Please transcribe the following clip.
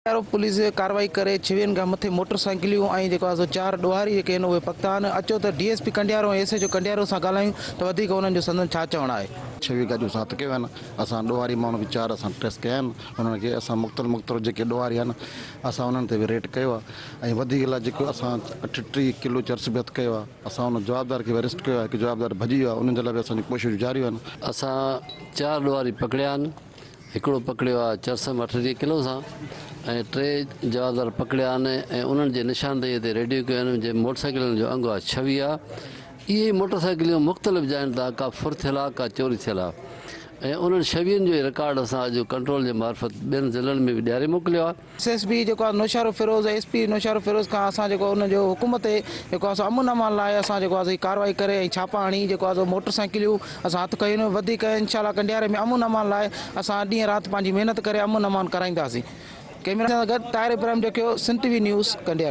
Kandiaro police ڪارروائي ڪري ڇويهن کان مٿي موٽر سائيڪليون ۽ جيڪو آهي سو چار ڏوهاري جيڪي آهن اهي پڪتا آهن اچو ته D S P Kandiaro ۽ S H O Kandiaro سان ڳالهايون ته وڌيڪ انهن جو سندن ڇا چوڻ آهي. ڇويهه گاڏيون اسان هٿ ڪيون آهن اسان ڏوهاري ماڻهو به چار اسان ٽريس ڪيا آهن انهن کي اسان مختلف مختلف جيڪي ڏوهاري آهن اسان انهن تي به ريٽ ڪيو آهي ۽ وڌيڪ لاء جيڪو اسان 38 ڪلو چرس به هٿ ڪيو آهي اسان ان جوابدار کي به اريسٽ ڪيو آهي هڪ جوابدار ڀڄي ويو آهي انهن جي لاء به اسان جون ڪوششون جاري آهن. اسان چار ڏوهاري پڪڙيا آهن. هڪڙو پڪڙيو آهي چرس ۾ 38 ڪلو سان ۽ ٽي جوابدار پڪڙيا آهن ۽ انهن جي نشاندهي تي ريڊيو ڪيو آهن جنهن موٽر سائيڪلن جو انگ آهي 26 آهي اهي موٽر سائيڪليون مختلف جاين تان ڪا ڦر ٿيل آهي ڪا چوري ٿيل آهي ۽ انهن ڇويهن جو ئي رڪارڊ اسان اڄ ڪنٽرول جي معرفت ٻين ضلعن ۾ به ڏياري موڪليو آهي. ايس ايس پي جيڪو آهي نوشهروفيروز ايس پي نوشهروفيروز کان اسان جيڪو ان جو حڪم تي جيڪو آهي سو امن امان لاء اسان جيڪو آهي سو هي ڪارروائي ڪري ۽ ڇاپا هڻي جيڪو آهي سو موٽر سائيڪليون اسان هٿ ڪيون آهن وڌيڪ انشاء الله ڪنڊياري ۾ امن امان لاء اسان ڏينهن رات پنهنجي محنت ڪري امن امان ڪرائينداسين ڪئميرا سان گڏ Tahir Ibrahim Jokhio Sindh T V news Kandiaro.